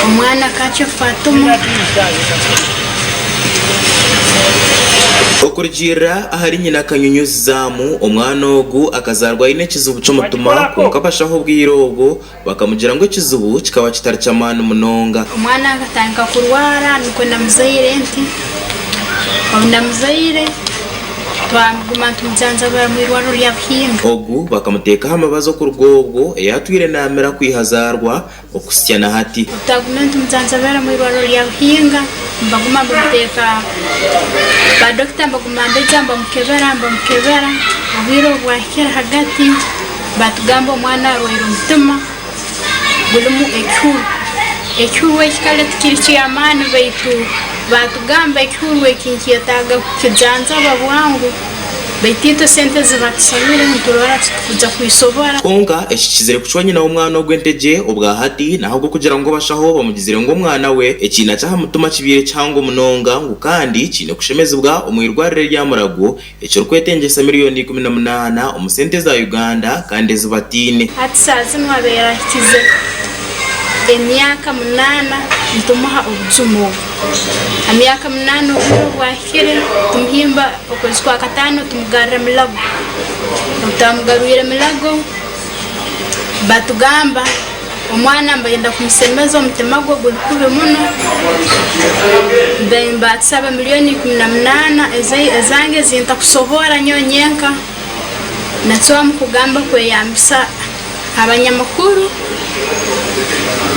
Omwana Kakyo Fatuma. Okurugiirira ahari nyina Kanyunyuzi Zaamu, omwana ogu akazaarwa aine ekizibu ky'omutima kwonka abashaho obwire obwo bakamugira ngu ekizibu kikaba kitari ky'amaani munonga. Omwana akatandika kurwara nikwo namuzaire nti, obu namuzaire twaguma nitumujanjabira omu irwariro rya Buhinga. Ogu bakamuteeka aha mibazi okuruga obwo ei atwire naamira kwiha azaarwa okuhitsya na hati. Obu twagumire nitumujanjabira omu irwariro rya Buhinga, nibaguma nibamuteeka, ba dokita nibaguma nibaija nibamukebera nibamukebera, obwire obu bwahikire ahagati batugamba omwana arwaire omutima gurimu ekihuru. Ekihuru eki kare tikiri ky'amaani baitu batugamba ekihuru eki nikyetaaga kukijanjaba bwangu. Baitu itwe sente ezi batusabire niturora titukuja kwisobora. Kwonka eki kizire kucwa nyina w'omwana ogwo entegye obwa hati n'ahabw'okugira ngu abashaho bamugizire ngu omwana we ekiina ky'aha mutima kibaire kihango munonga ngu kandi kiine kushemezibwa omu irwariro erya Murago ekirikwetengyesa miriyoni 18 omu sente za Uganda kandi ezi bataine. Hati saaha zinu abaire ahikize emyaka munaana nitumuha obujuma obu. Emyaka munaana obwire obu bwahikire tumuhimba okwezi kwa kataano tumugarra Mulago. Obu twamugarwire Mulago batugamba omwana nibayenda kumusemeza omutima gwe guri kubi muno, nibatusaba milioni 18 ezange ezintakusobora nyowe nyenka, nacwamu kugamba kweyambisa abanyamakuru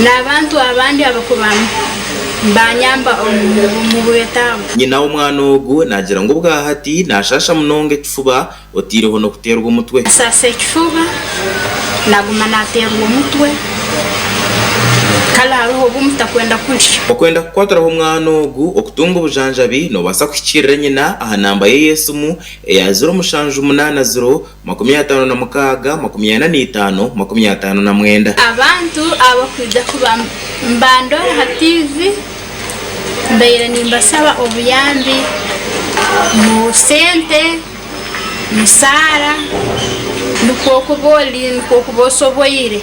n'abantu abandi abakuba nibanyamba omu bwetaago. Nyina w'omwana ogu naagira ngu obwahati naashaasha munonga ekifuba otaireho n'okuteerwa omutwe. Nasaasa ekifuba, naguma naateerwa omutwe, kare hariho obu mutakwenda kurya. Okwenda kukwatiraho omwana ogu okutunga obujanjabi noobaasa kuhikiirira nyina aha namba ye y'esimu eya ziro mushanju munaana ziro 56 45 59. Abantu abakwija kuba nibandora ha tiivi mbaire nimbasaba obuyambi mu sente, mu saara, nikwo okuba ori nikwo okuba osoboire.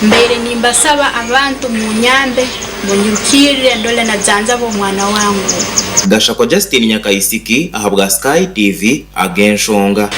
Mbaire nimbasaba abantu munyambe munyirukirire ndore najanjaba omwana wange ogu. Gashakwa Justine Nyakaisiki ahabwa Sky TV, Ag'enshonga.